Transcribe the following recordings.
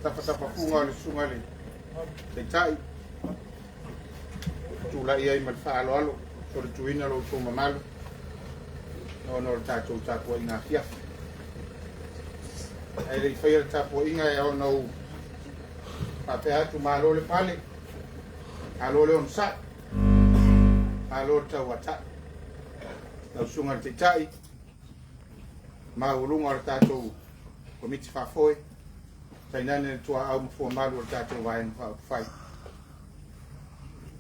Tafatafafuga o le susuga i le Taitai, tulai ai ma le faaaloalo, solituina lo outou mamalu ona o le tatou tapuaiga afiafi. Ae le i faia le tapuaiga e ao ona ou faapea atu, malo le pale, malo le onosai, malo le tauatai. Lau susuga i le Taitai, maualuga o le tatou Komiti Faafoe, tainane le tuaau ma fuamalu o le tatou Vaega Faaupufai.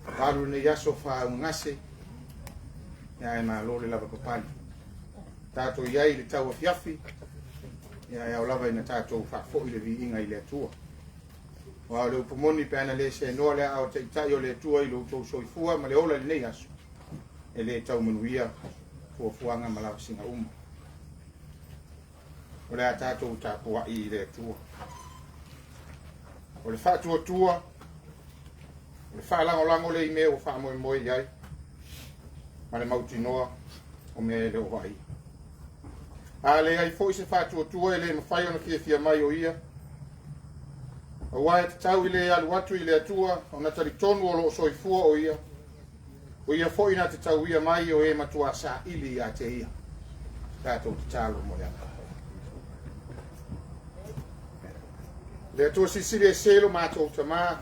Ua alu lenei aso faaaaogagase, ae malo le lavapapale. Tatou i ai i le tauafiafi, ae ao lava ina tatou faafoi le viiga i le Atua. Aua o le upu moni pe ana le seanoa le aao taitai o le Atua i lo outou soifua ma le ola i lenei aso, e le tau manuia fuafuaga ma lavasiga uma. O le a tatou tapuai i le Atua. O le faatuatua, o le faalagolago lea i mea ua faamoemoe i ai, ma le mautinoa o mea e le o vaaia. A leai foi se faatuatua e le mafai ona fiafia mai o ia, aua e tatau i le alu atu i le Atua ona talitonu o lo o soifua o ia, o ia foi na te tauia mai o e matua saili ia te ia. Tatou tatalo mo le alofa. Le Atua silisili ese lo matou Tama,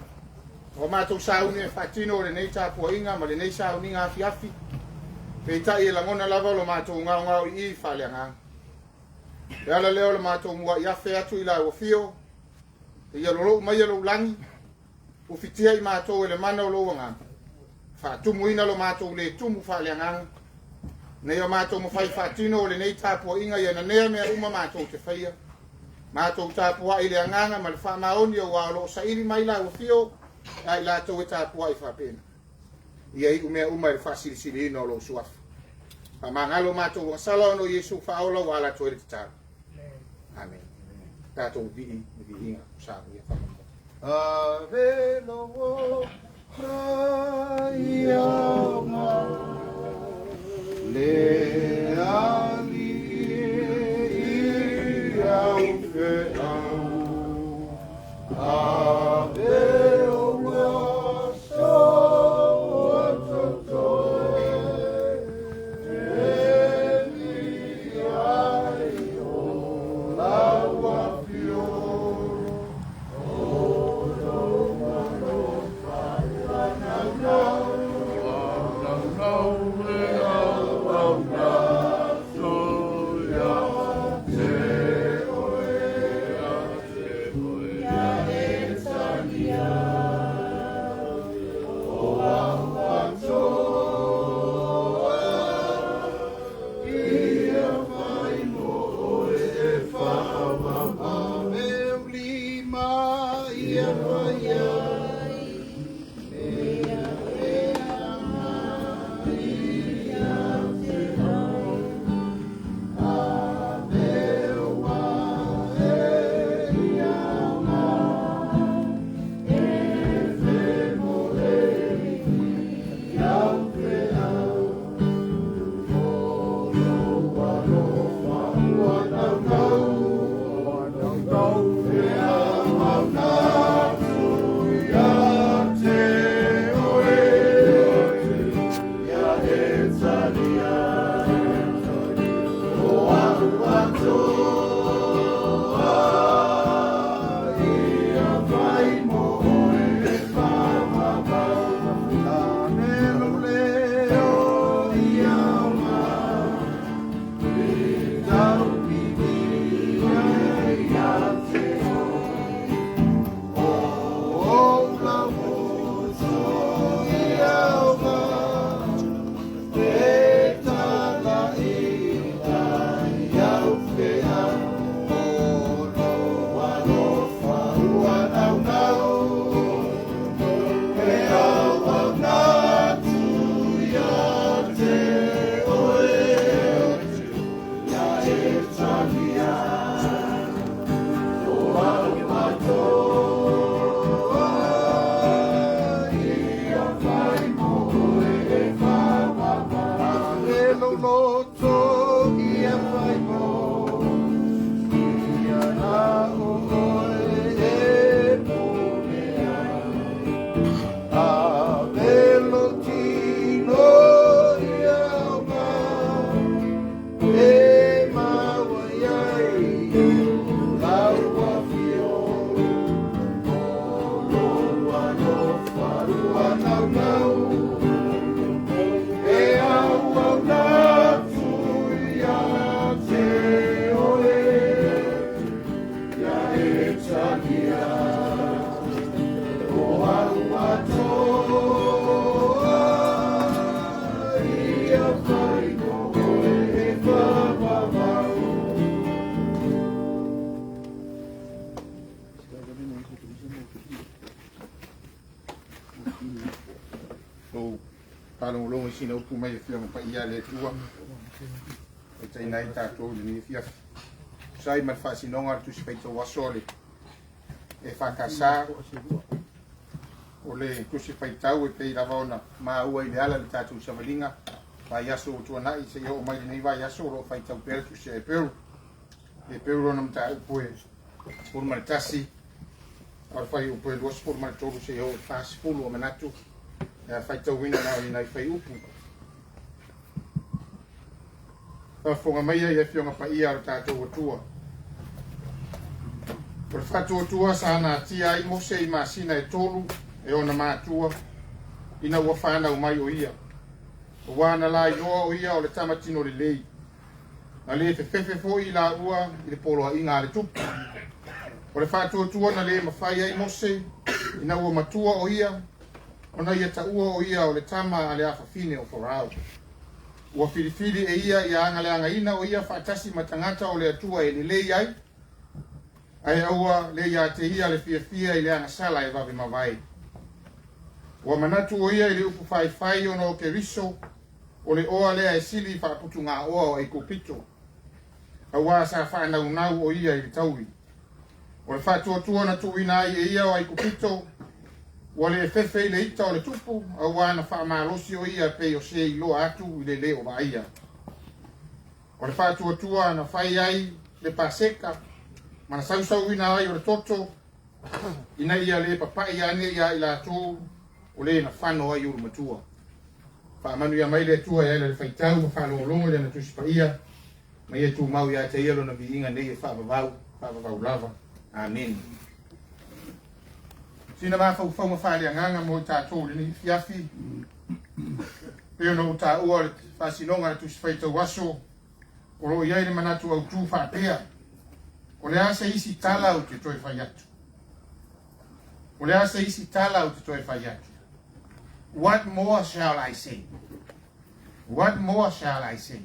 ua matou sauni e faatino o lenei tapuaiga ma lenei sauniga afiafi, peitai e lagona lava lo matou gaogao i i faaleagaga. Le ala lea o le matou muai afe atu i lau afio, ia lolou mai lou lagi, Ufitia i matou e le mana o lou Agaga, faatumuina lo matou le tumu faaleagaga, ina ia matou mafai faatino o lenei tapuaiga ia nanea mea uma matou te faia. Matou tapuai i le agaga ma le faamaoni aua o lo o saili mai lau afio ia i latou e tapuai faapena. Ia iu mea uma i le faasilisiliina o lou suafa. Faamagalo matou agasala ona o Iesu faaola ua ala atu ai le tatalo. Amen. Tatou vii i viiga o sa ia faamoemoe. Ave lo ia le ali i au fe au. Ave o so toto e mi ai o lau afio. O lo alofa nau nau nau le au au na tu ia te oe ia te oe ia e tania o au atoa ia fai mo oe e whaamama me lima ia fai ai mea e ama ia te au a me ua e ia ma e fe mo e iau fe au o lo alofa ua nau nau nau nau e au au na tu ia te oe ia e talia o au atoa ia fai mo oe e whamamau a me lo leo ia ma e tau pipi ia te oe o o la moto ia ma e tala i au fe au o lo alofa ua nau nau e au au na tu ia te oe ia e talia o au atoa ia fai mo oe e whamama e lo loto ia fai mo ia na o oe e pune ai a velo tino ia ma e maua iai lau afio o lo alofa ua nau nau e au au na tu ia te oe ia e talia o au atoa ia fai mo oe e whamamau. Lou faalogologo i sina upu mai Afioga Paia a le Atua e taina ai tatou i lenei afiafi. Tusa ai ma le faasinoga a le Tusi Faitau Aso a le EFKS, o le Tusi Faitau e pei lava ona maua i le ala i le tatou savaliga vaiaso ua tuanai seia oo mai lenei vaiaso o lo o faitau pea le Tusi a Eperu. Eperu lona mataupu e 11 a o le fuaiupu e 23 seia oo i le 40 o manatu e faitauina na o ni nai fuaiupu. Faafofoga maia i Afioga Paia a lo tatou Atua. O le faatuatua sa natia ai Mose i masina e 3 e ona matua ina ua fanau mai o ia. Aua na lailoa o ia o le tama tino lelei. Na le fefefe foi i laua i le poloaiga a le tupu. O le faatuatua na le mafai ai Mose Ina ua matua o ia, ona ia taua o ia o le tama a le afafine o Farao. Ua filifili e ia ia agaleagaina o ia faatasi ma tagata o le Atua e lelei ai, ae aua le ia te ia le fiafia i le agasala e vave mavae. Ua manatu o ia i le upu faifai ona o Keriso, o le oa lea e sili i faaputugaoa o Aikupito, auā sa faanaunau o ia i le taui. O le faatuatua na tuuina ai e ia o Aikupito, ua le fefe i le ita o le tupu, auā na faamalosi o ia pei o se iloa atu i le lē o vaaia. O le faatuatua na fai ai le Paseka ma na sausauina ai o le toto, ina ia le papa'i ane iā i latou o lē na fano ai ulu matua. Faamanuia mai le Atua e ala i le faitau ma faalogologo i Lana Tusi Paia, ma ia tumau ia te Ia Lona viiga nei e faavavau, faavavau lava. Amene. Sina mafaufauga faaleagaga mo i tatou i lenei afiafi, pei ona ou taua o le faasinoga a le Tusi Faitau Aso, o lo o i ai le manatu autu faapea, O le a se isi tala ou te toe fai atu? O le a se isi tala ou te toe fai atu? What more shall I say? What more shall I say?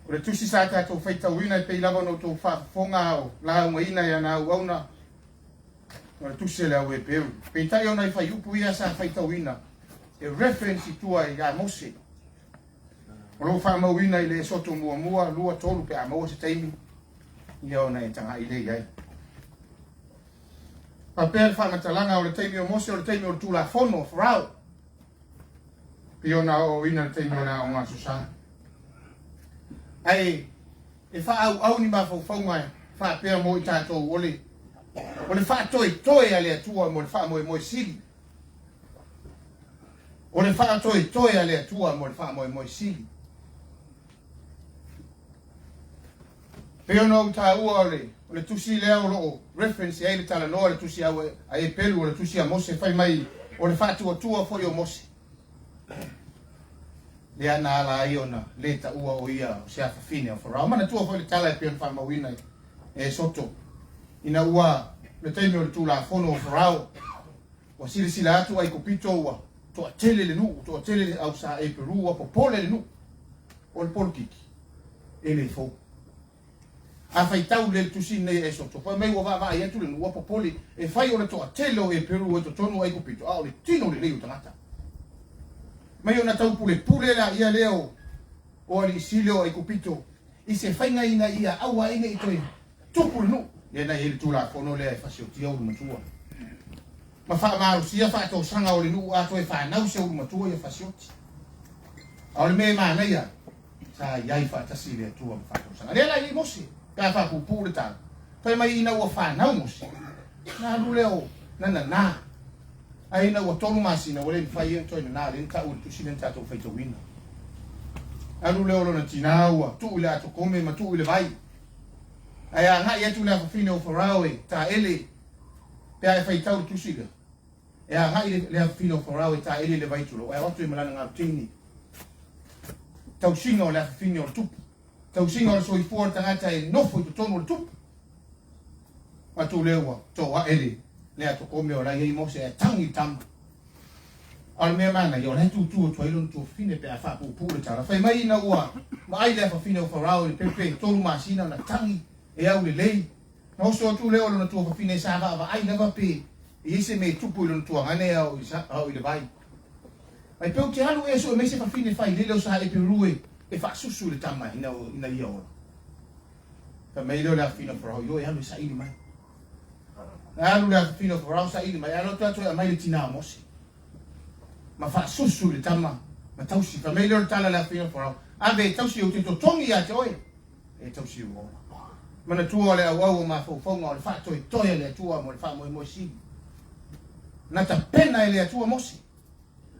O le tusi sa tatou faitauina e pei lava ona outou faafofoga a o laugaina e ana auauna, o le tusi a le Au Heperu. Peitai o nai fuaiupu ia sa faitauina e reference i tua ia Mose. O lo o faamauina i le Esoto muamua, 2, 3 pe a maua se taimi, ia ona e tagai lea i ai. Faapea le faamatalaga o le taimi o Mose o le taimi o le Tulafono o Farao, pei ona aoaoina le taimi o le aoga Aso Sa. Ae e faaauau ni mafaufauga e faapea mo i tatou o le o le faatoetoe a le Atua mo le faamoemoe sili. O le faatoetoe a le Atua mo le faamoemoe sili. Pei ona ou taua o le, o le tusi lea o lo o reference ai le talanoa le tusi a Epelu o le tusi a Mose fai mai o le faatuatua foi o Mose. Lea na ala ai ona le taua o ia o se afafine o Farao. Manatua foi le tala e pei ona faamauina e Esoto ina ua le taimi o le Tulafono o Farao ua silasila atu Aikupito ua toatele le nuu, toatele le au sa Eperu, ua popole le nuu. O le polokiki e le fou. A faitau lelei le tusi lenei a Esoto, fai mai ua vaavaai atu le nuu ua popole, e fai o le toatele o Eperu e totonu o Aikupito, a o le tino lelei o tagata. Mai ona taupulepule laia lea o o alii sili o Aikupito i se faiga ina ia aua ai ne i toe tupu le nuu. Lea na i ai le Tulafono lea e fasiotia ulu matua ma faamalosia faatosaga o le nuu a toe fanau se ulu matua ia fasioti. A o le mea e manaia, sa i ai faatasi le Atua ma faatosaga. Lea la i ai Mose, pe a faapuupuu le tala, fai mai ina ua fanau Mose, na alu lea o na nanā. Ae ina ua 3 masina ua le mafai ai ona toe nanā, lea na tau i le tusi lea na tatou faitauina. Alu lea o lona tinā ua tuu i le atokome ma tuu i le vai. Ae agai atu le afafine o Farao e taele, pe a e faitau le tusi lea, e agai le afafine o Farao e taele i le vai tulou, ae o atu ai ma lana galutini. Tausiga o le afafine o le tupu. Tausiga o le soifua o le tagata e nofo i totonu o le tupu. Atu lea ua toae le le atokome o la e i ai Mose ae tagi le tama. A o le mea manaia, o la e tutu atu ai lona tuafafine pe a faapuupuu le tala. Fai mai ina ua vaai le afafine o Farao i le pepe 3 masina ona tagi e aulelei. Na oso atu lea o lona tuafafine sa vaavaai lava pe i ai se mea e tupu i lona tuagane a o i le vai. Mai pe ou te alu ea e sue mai se fafine failele o sa Eperu e faasusu i le tama ina ia ola. Fai mai lea o le afafine o Farao, Ioe, alu e saili mai. Na alu le afafine o Farao saili mai, alu atu atu e aumai le tinā o Mose. Ma faasusu i le tama ma tausi. Fai mai lea o le tala a le afafine o Farao, Ave e tausi ou te totogi ia te oe, e tausi ua ola. Manatua o le auau o mafaufauga o le faatoetoe a le Atua mo le faamoemoe sili. Na tapena e le Atua Mose,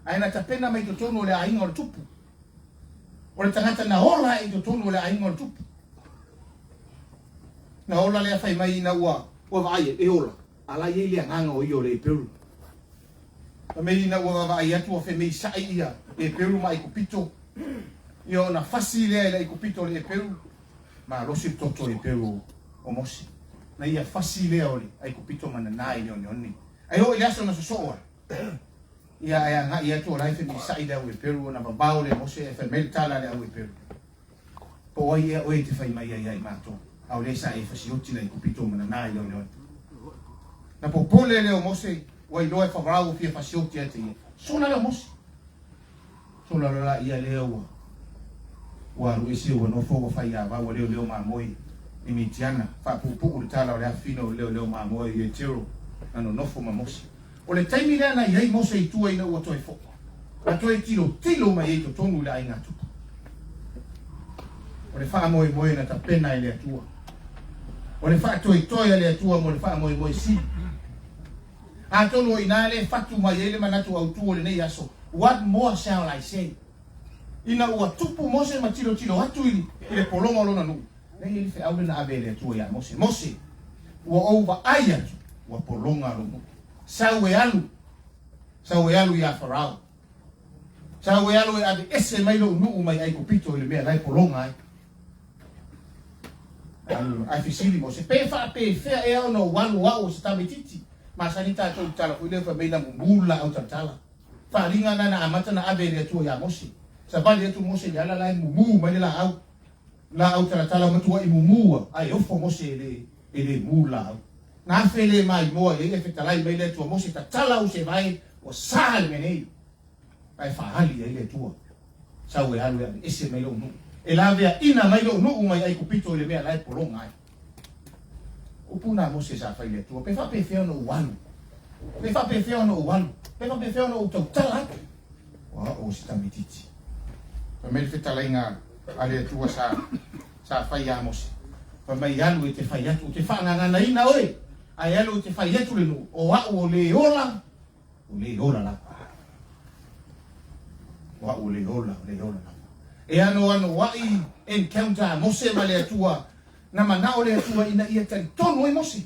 ae na tapena mai totonu o le aiga o le tupu. O le tagata na ola i totonu o le aiga o le tupu. Na ola lea fai mai ina ua ua vaai e ola, a la e i ai le agaga o ia o le Eperu. Fai mai ina ua vaavaai atu ua femeisai ia Eperu ma Aikupito, ia ona fasi lea i le Aikupito o le Eperu, malosi le toto o Eperu o Mose. Na ia fasi lea o le Aikupito ma nanā i le oneone. Ae oo i le aso na sosoo ai, ia ae agai atu o la e femisa'i le au Eperu ona vavao lea o Mose ae fai mai le tala a le au Eperu, Po o ai ea oe e te fai mai ai ia i matou, a o lea sa e fasioti le Aikupito ma nanā i leoleoe. Na popole lea o Mose, ua iloa e Farao ua fia fasioti ia te ia. Sola lea o Mose. Sola loa laia lea ua ua alu ese ua nofo ua fai avau ua leoleo mamoe i Mitiana, faapuupuu le tala o le afafine o le leoleo mamoe o Ietero na nonofo ma Mose. O le taimi lea na i ai Mose i tua ina ua toe foʻi, na toe tilotilo mai ai i totonu i le aiga tupu. O le faamoemoe na tapena e le Atua. O le faatoetoe a le Atua mo le faamoemoe sili. Atonu o i ina lea e fatu mai ai le manatu autu o lenei aso, What more shall I say? Ina ua tupu Mose ma tilotilo atu i le pologa o lona nuu, lea e i ai le feau lea na ave e le Atua iā Mose, Mose, ua ou vaai atu, ua pologa lou nuu. Sau e alu, sau e alu iā Farao. Sau e alu e ave ese mai lou nuu mai Aikupito i le mea la e pologa ai. Ae fesili Mose, Pe faapefea ea ona ou alu o au o se tamaitiiti? Masani tatou i le tala foi lea fai mai na mumu le laau talatala. Faaaliga na na amata na ave e le Atua ia Mose. Savali atu Mose i le ala la e mumu mai le laau. Laau talatala matuai mumu a, ae ofo Mose e le, e le mu le laau. Na afe le maimoa i ai ae fetalai mai le Atua, Mose tatala ou sevae, ua sa le mea nei. Ae faaali ai le Atua, Sau e alu e aveese mai lou nuu, e laveaina mai lou nuu mai Aikupito i le mea la e pologa ai. Upu na Mose sa fai i le Atua, Pe faapefea ona ou alu? Pe faapefea ona ou alu? Pe faapefea ona ou tautala atu? O au o se tamaitiiti. Fai mai le fetalaiga a le Atua sa, sa fai ia Mose, fai mai, Alu e te fai atu, ou te faagaganaina oe, ae alu e te fai atu le nuu, o au o le ola, O le ola lava. O au o le ola, o le ola lava. E anoanoai encounter a Mose ma le Atua, na manao le Atua ina ia talitonu ai Mose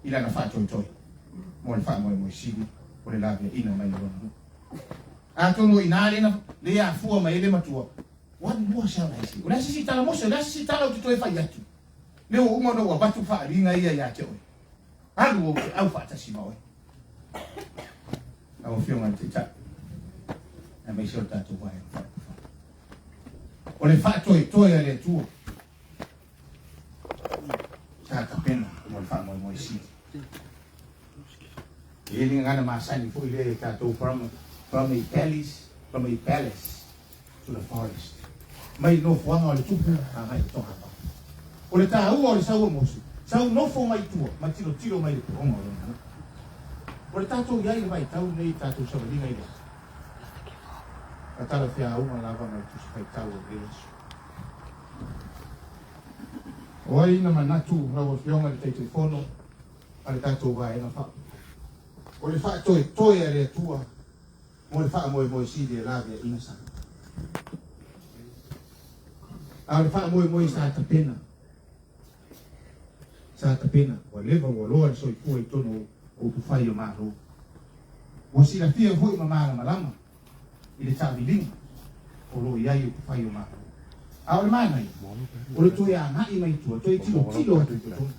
i lana faatoetoe mo le faamoemoe sili o le laveaiina mai o lona nuu. Atonu o i ina lea na le afua mai ai le matua, What more shall I say? O le a se isi tala Mose? O le a se isi tala ou te toe fai atu? Lea ua uma ona ou avatu faaaliga ia ia te oe. Alu ou te au faatasi ma oe. Lau Afioga i le Taitai, aemaise o le tatou Vaega Faaupufai. O le faatoetoe a le Atua sa tapena mo le faamoemoe sili. E i ai le gagana masani foi lea i tatou from a palace, from a palace to the forest. Mai le nofoaga o le tupu agai i le togafai. O le taua o le sau o Mose, sau nofo mai tua ma tilotilo mai le pooga o lona nuu. O le tatou i ai i le vaitau lenei i tatou savaliga i le aso. Na talafeauga lava ma le Tusi Faitau o lenei aso. O ai na manatu lau Afioga i le Taitaifono a le tatou Vaega Faaupufai? O le faatoetoe a le Atua mo le faamoemoe sili e laveaiina sa. A o le faamoemoe sa tapena, sa tapena, ua leva ua loa le soifua i totonu o upufai o Malo. Ua silafia foi ma malamalama i le taaviliga o lo o i ai upufai o Malo. A o le manaia, o le toe agai mai tua, toe tilotilo atu i totonu.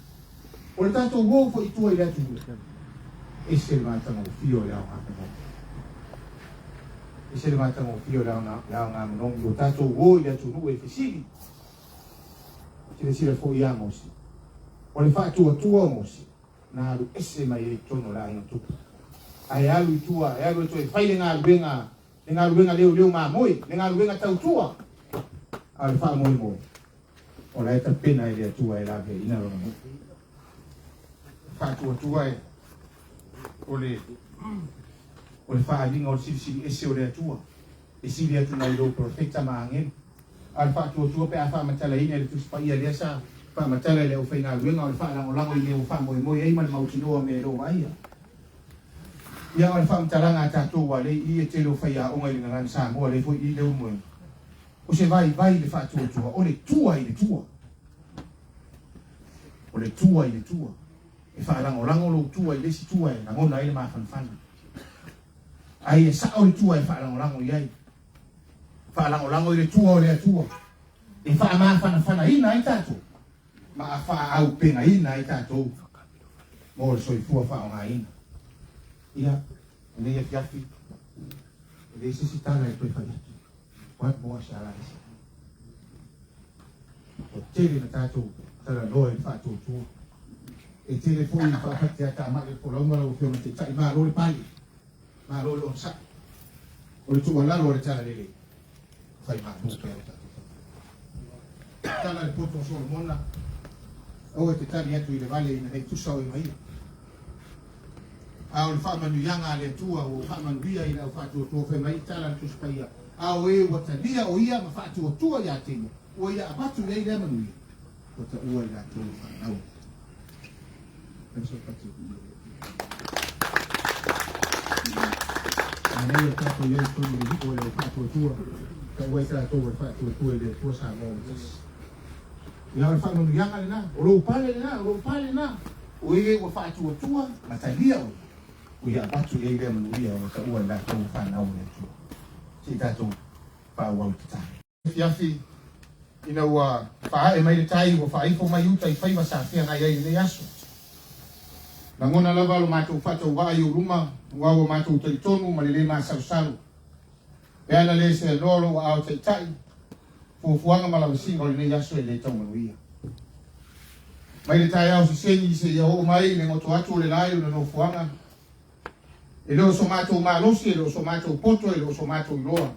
O le tatou o foi i tua i le atunuu, ese le matagofie o le aoga manogi. Ese le matagofie o le aoga manogi o tatou o i le atunuu e fesili. Silasila foi ia Mose. O le faatuatua o Mose, na alu ese mai ai i totonu o le aiga tupu. Ae alu i tua, e alu e toe fai le galuega, le galuega leoleo mamoe, le galuega tautua. A o le faamoemoe, O la e tapena e le Atua e laveaiina lona nuu. Faatuatua e o le o le faaaliga o le silisili ese o le Atua e sili atu nai lo profeta ma agelu. A o le faatuatua pe a faamatalaina e le Tusi Paia lea sa faamatala e le aufaigaluega o le faalagolago i mea ua faamoemoe ai ma le mautinoa mea e lo vaaia. Ia o le faamatalaga a tatou ua lea i i e tele o faiaoga i le gagana Samoa lea foi i i Leulumoega. O se vaivai le faatuatua, o le tua i le tua. O le tua i le tua. E faalagolago lou tua i le isi tua e lagona ai le mafanafana. Ae ia sao le tua e faalagolago i ai. Faalagolago i le tua o le Atua. E faamafanafanaina ai tatou ma faaupegaina ai tatou mo le soifua faaaogaina. Ia, lenei afiafi, e leai se isi tala e toe fai atu. What more shall I say? Ua tele na tatou talanoa i le faatuatua. E tele foi i faafatiatamai o le folauga lau Afioga i le Taitai. Malo le pale, malo le onosai. O le tuualalo a le Talalelei, fai malu pea o tatou faiva. Tala le poto o Solomona, aua e te tali atu i le vale ina nei tusa oe ma ia. A o le faamanuiaga a le Atua ua ou faamanuia i le au faatuatua fai mai tala a le Tusi Paia, a o e ua talia o ia ma faatuatua ia te ia, ua ia avatu i ai lea manuia, ua taua i latou i fanau. Manaia le tatou i ai i totonu o le nuu o le au faatuatua, taua ai tatou o le faatuatua i le Atua Samoa ua tasi. Ia o le faamanuiaga lena, o lou pale lena, o lou pale lena. O e ua faatuatua ma talia oe, ua ia avatu i ai lea manuia ua taua i latou ua fanau e le Atua. Se i tatou faaauau tatalo. Afiafi ina ua faaee mai le tai, ua faaifo mai uta i faiva sa feagai ai i lenei aso. Lagona lava lo matou faatauvaa i ou luma, aua ua matou talitonu ma le le masalosalo. Pe ana le seanoa lou aao taitai, fuafuaga ma lavasiga o lenei aso e le tau manuia. Mai le taeao sesegi seia oo mai le goto atu o le la i lona nofoaga, e le o so matou malosi, e le o so matou poto, e le o so matou iloa,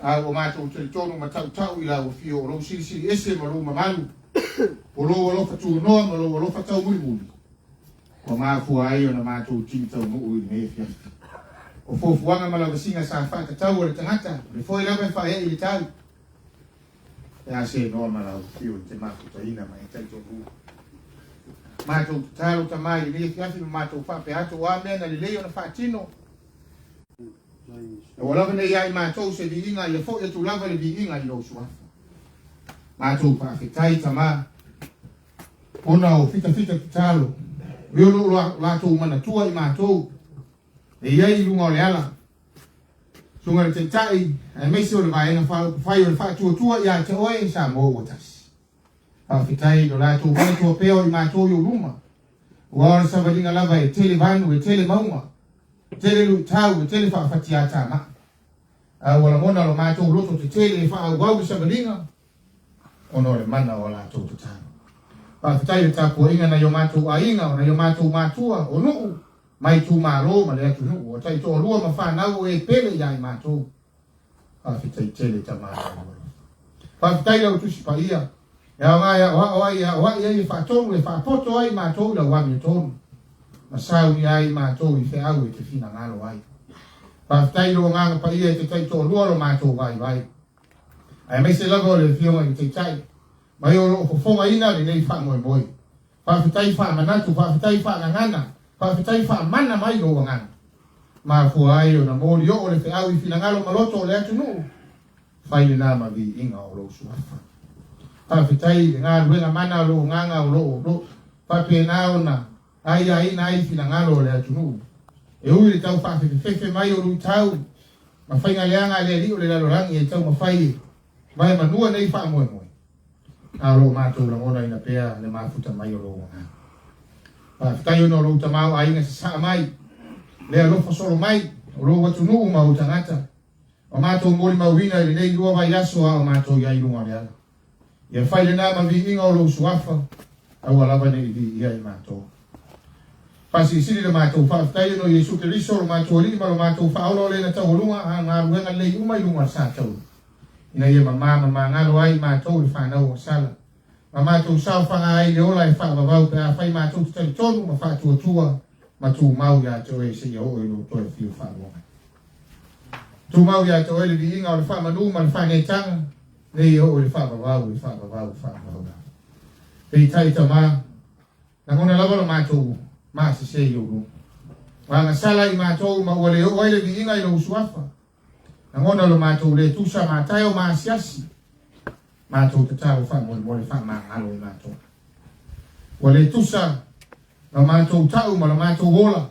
a ua matou talitonu ma tautau i lau afio o lou silisili ese ma lou mamalu, o lou alofa tunoa ma lou alofa taumulimuli, ua mafua ai ona matou tini taunuu i lenei afiafi. O fuafuaga ma lavasiga sa faatatau a le tagata, o le foe lava e faaee i le tau. E a se noa ma lau afio i te mafutaina ma e taitoalua. Matou tatalo tama i lenei afiafi ma matou faapea atu o a mea na lelei ona faatino. Aua lava nei ia i matou se viiga, ia foi atu lava le viiga i lou suafa. Matou faafetai tama ona o fitafita tatalo, o lo o latou manatua i matou e i ai i luga o le ala. Susuga i le Taitai, aemaise o le Vaega Faaupufai o le Faatuatua ia te oe, Samoa ua tasi. Faafetai i lo latou manatua pea o i matou i ou luma. Aua o le savaliga lava e tele vanu, e tele mauga, e tele luitau, e tele faafatiatamai. A ua lagona lo matou loto tetele e faaauau le savaliga, ona o le mana o a latou tatalo. Faafetai i le tapuaiga nai o matou aiga, o nai o matou matua, o nuu, ma itumalo ma le atunuu, o taitoalua ma fanau o e pele ia i matou. Faafetai tele tama e alofa. Faafetai lau Tusi Paia, e aoga e aoao ai, e aoai ai, e faatonu, e faapoto ai matou i lau amiotonu, ma saunia ai matou i feau e te finagalo ai. Faafetai i lou Agaga Paia e te taitoalua lo matou vaivai. Aemaise lava o le Afioga i le Taitai, mai o lo o fofogaina lenei faamoemoe. Faafetai faamanatu, faafetai faagagana, faafetai faamana mai lou agaga. Mafua ai ona molioo le feau i finagalo ma loto o le atunuu, fai lena ma viiga o lou suafa. Faafetai i le galuega mana a lou agaga o lo o faapena ona aiaina ai finagalo o le atunuu. E ui i le tau faafefefefe mai o luitau ma faiga leaga a le alii o le lalolagi e taumafai e vaemanua nei faamoemoe, a o lo o matou lagonaina pea le mafuta mai o lou agaga. Faafetai ona o lou tamaoaiga sasaa mai, le alofa solo mai o lou atunuu ma ou tagata, ma matou molimauina i lenei 2 vaiaso a o matou i ai i luga o le ala. Ia fai lena ma viiga o lou suafa, aua lava ne i viia i matou. Faasilisili le matou faafetai ona o Iesu Keriso, lo matou Alii ma lo matou Faaola o le na taualuga a galuega lelei uma i luga o le sa taula, ina ia mama ma magalo ai matou le fanau o Sala, ma matou saofaga ai i le ola e faavavau pe afai matou te talitonu ma faatuatua ma tumau ia te oe seia oo i lou toe afio faalua mai. Tumau ia te oe le viiga o le faamanu ma le faanetaga, nei e oo i le faavavau, i le faavavau, i le faavavau lava. Peitai tama, lagona lava lo matou masese i ou luma. Ua agasala i matou ma ua le oo ai le viiga i lou suafa. Lagona lo matou le tusa mataeo ma asiasi, matou tatalo faamolemole faamagalo i matou. Ua le tusa lo matou tau ma lo matou ola.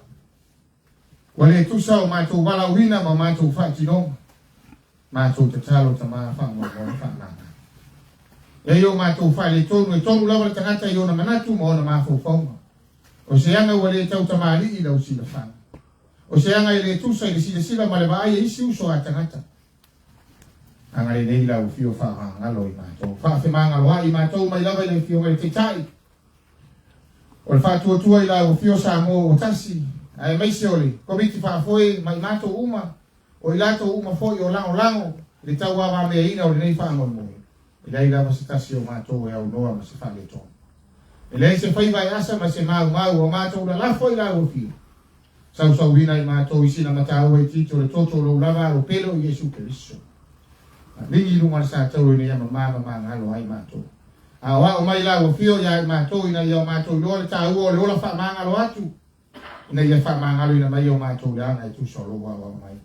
Ua le tusa o matou valaauina ma matou faatinoga. Matou tatalo tama faamolemole faamagalo. E i o matou faaletonu e tonu lava le tagata i ona manatu ma ona mafaufauga. O se aga ua le tau tamalii i lau silafaga. O se aga e le tusa i le silasila ma le vaai a isi uso a tagata. Agalelei lau afio faamagalo i matou. Faafemagaloai i matou mai lava i le afioga i le Taitai o le Faatuatua i lau afio Samoa ua tasi, aemaise o le Komiti Faafoe ma i matou uma, o i latou uma foi o lagolago i le tauavameaina o lenei faamoemoe. E leai lava se tasi o matou e aunoa ma se faaletonu. E leai se faiva e asa ma se maumau o matou lalafo i lau afio. Sausauina i matou i sina mataua itiiti o le toto o lou lava alo pele o Iesu Keriso. Maligi i luga o le satauro ina ia mama ma magalo ai matou. Aoao mai lau afio ia i matou ina ia o matou iloa le taua o le ola faamagalo atu, ina ia faamagaloina mai o matou leaga e tusa o lou aoao mai.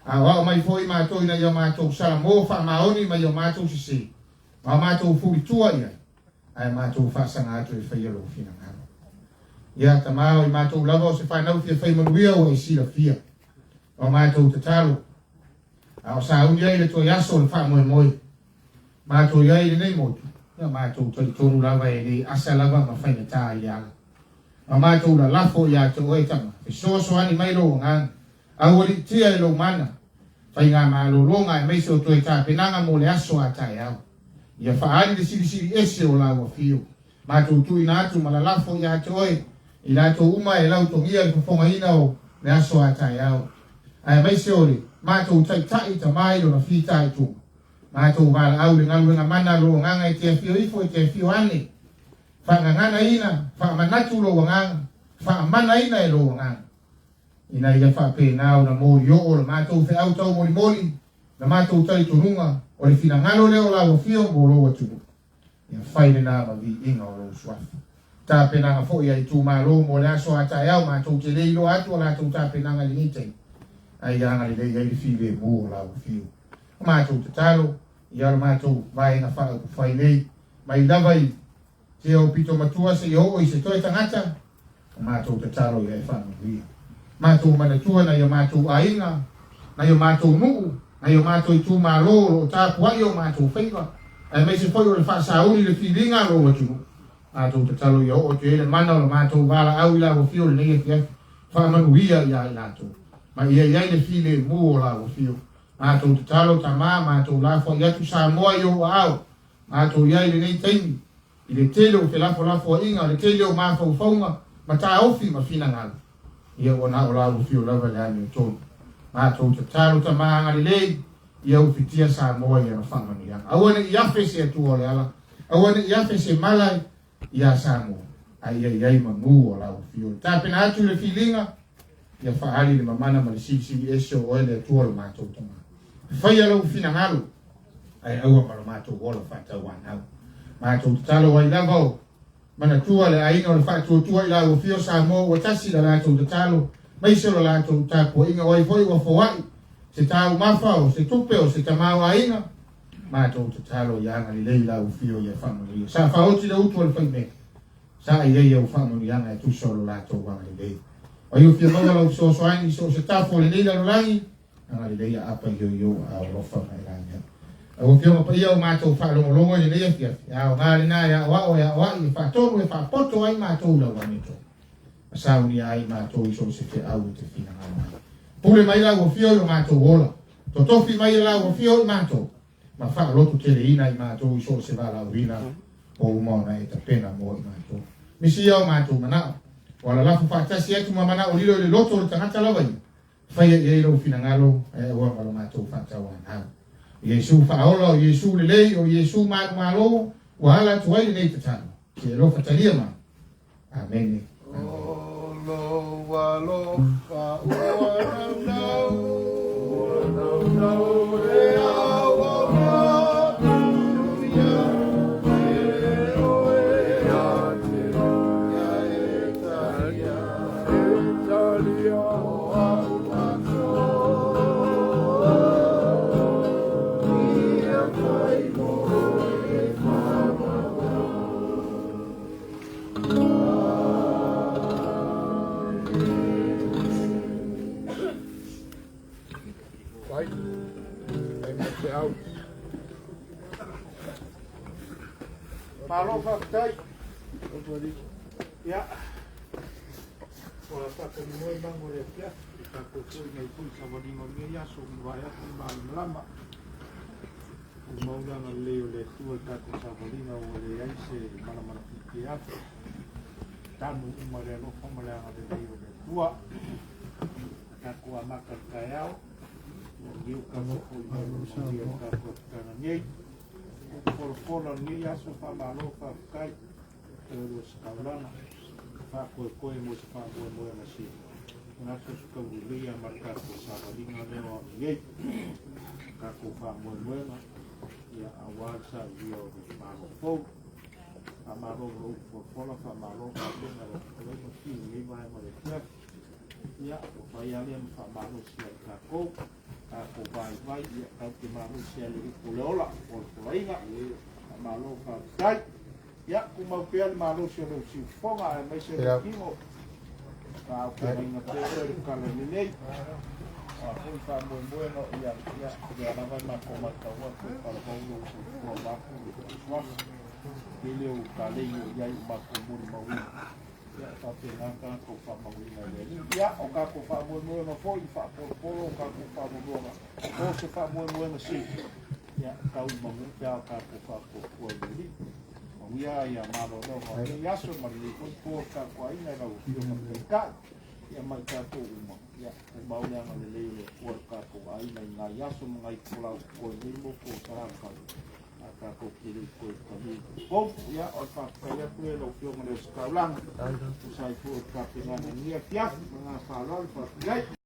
Aoao mai foi matou ina ia o matou salamo faamaoni mai o matou sese, ma o matou fulitua i ai, ae matou faasaga atu e faia lou finagalo. Ia, Tama, o i matou lava o se fanau fia fai manuia ua e silafia. O matou tatalo, a o sauni ai le toe aso o le faamoemoe, matou i ai i lenei motu, ia matou talitonu lava e le asa lava ma faigata i le ala. Ma matou lalafo ia te oe, Tama, fesoasoani mai lou agaga, aualiitia e lou mana, faigamalologa aemaise o toe tapenaga mo le aso a taeao. Ia faaali le silisili ese o lau afio. Matou tuuina atu ma lalafo ia te oe, i latou uma e lautogia le fofogaina o le aso a taeao, aemaise o le matou taitai Tama i lona fitaituga. Matou valaau i le galuega mana a lou agaga e te afio ifo e te afio ane. Faagaganaina, faamanatu lou agaga, faamanaina e lou agaga. Ina ia faapena ona molioo le matou feau taumolimoli, le matou talitonuga, o le finagalo lea o lau afio mo lou atunuu. Ia fai lena ma viiga o lou suafa. Tapenaga foi a itumalo mo le aso a taeao, matou te le iloa atu a latou tapenaga i lenei taimi, ae ia agalelei ai le filemu o lau afio. O matou tatalo, ia o le matou vaega faaupufai nei, mai lava i te aupito matua seia oo i se toe tagata, o matou tatalo ia e faamanuia. Matou manatua nai o matou aiga, nai o matou nuu, nai o matou itumalo o lo o tapuai o matou faiva, aemaise foi o le faasauli le filiga a lou atunuu. Matou tatalo ia oo atu i ai le mana o le matou valaau i lau afio i lenei afiafi, faamanuia ia i latou, ma ia i ai le filemu o lau afio. Matou tatalo, Tama, matou lafoai atu Samoa i ou aao, matou i ai i lenei taimi, i le tele o felafolafoaiga, le tele o mafaufauga, ma taofi ma finagalo, ia ua na o lau afio lava le amiotonu. Matou tatalo, Tama agalelei, ia ufitia Samoa i ana faamanuiaga. Aua ne i afe se Atua o le ala, aua ne i afe se mala iā Samoa, a ia i ai manu o lau afio. E tapena atu i le filiga, ia faaali le mamana ma le silisili ese o oe le Atua o le matou Tama. Faia lou finagalo, ae aua ma lo matou ola faatauanau. Matou tatalo ai lava o manatua le aiga o le Faatuatua i lau afio Samoa ua tasi la latou tatalo, maise o la latou tapuaiga, o ai foi ua foai se taumafa o se tupe o se tamaoaiga, matou tatalo ia agalelei lau afio ia faamanuia. Sa faaoti le utu a le faimea, sa i ai au faamanuiaga e tusa o lo latou agalelei. O ai o fia maua lau fesoasoani i so o se tafu o lenei lalolagi, agalelei a apa i o aao alofa ma e lagia. Lau Afioga Paia o matou faalogologo i lenei afiafi, e aoga lena e aoao e aoai e faatonu e faapoto ai matou i lau amiotonu, ma saunia ai matou i so o se feau e te finagalo ai. Pule mai lau Afio i lo matou ola, totofi mai e lau Afio i matou, ma faalototeleina i matou i so o se valaauina o uma ona e tapena mo i matou. Misi ia o matou manao, ua lalafo faatasi atu ma manao lilo i le loto o le tagata lava ia, Faia i ai lou finagalo, ae aua ma lo matou faatauanau. O Iesu faaola, o Iesu lelei, o Iesu malumalo, ua ala atu ai lenei tatalo. Se alofa talia mai. Amene. Amene. O lou alofa ua naunau, ua naunau e auau atu ia te oe ia te ia e talia. Malo faafetai. Ia. Ua faatamoe mangu o le afiafi. tatou foi nei foi savaliga o lenei aso ua mavae atu le malamalama. Tumau le agalelei o le Atua i le tatou savaliga ua leai se malamala piipii atu. Tanu uma le alofa ma le agalelei o le Atua. Tatou amata le taeao. Ia leu tatou foi mai le manuia o tatou apitaga nei. Folafola lenei aso faamalo faafetai. Toe lua setaulana. Faakoekoe mo se faamoemoega se manatu o se taulelei ma le tatou savaliga lea o au nei. Tatou faamoemoega ia aua le sailia o le Malo fou. Faamalo mo lou folafola, faamalo faapena le fetalaiga fi lenei vaega o le afiafi. Ia, ua fai lava lea ma faamalosi ai tatou, tatou vaivai, ia tatou te malosi ai le upu o le ola, folafolaina. Faamalo faafetai. Ia, tumau pea le malosi o lou siufofoga aemaise le tino. Faaopegaina pea oe le tala lelei. O a foi faamoemoega o i ai, ia, lea lava e matou matau atu e talavou lou soifua vaeatu le suafa. Tele o kalei o i ai o matou molimauina. Ia, e faapena tatou faamauina e le Alii. Ia, o tatou faamoemoega foi i faapolopolo o tatou faamoemoega, o se faamoemoega sili, ia, tau i manu pe a o tatou faatuatua i le Alii. Manuia ia malologa o lenei aso ma lenei foi po o tatou aiga i lau Afioga i le Taitai, ia ma i tatou uma. Ia, tumau le agalelei o le Atua i lo tatou aiga i nai aso ma nai itula o totoe i lenei motu o Salafai, a tatou te le i toe talia i totonu. Ia, o le faafetai atu lea i lau Afioga i le Ositaulaga, tusa ai foi o le tapenaga i lenei afiafi. Ma le agaga faaaloalo, faafetai.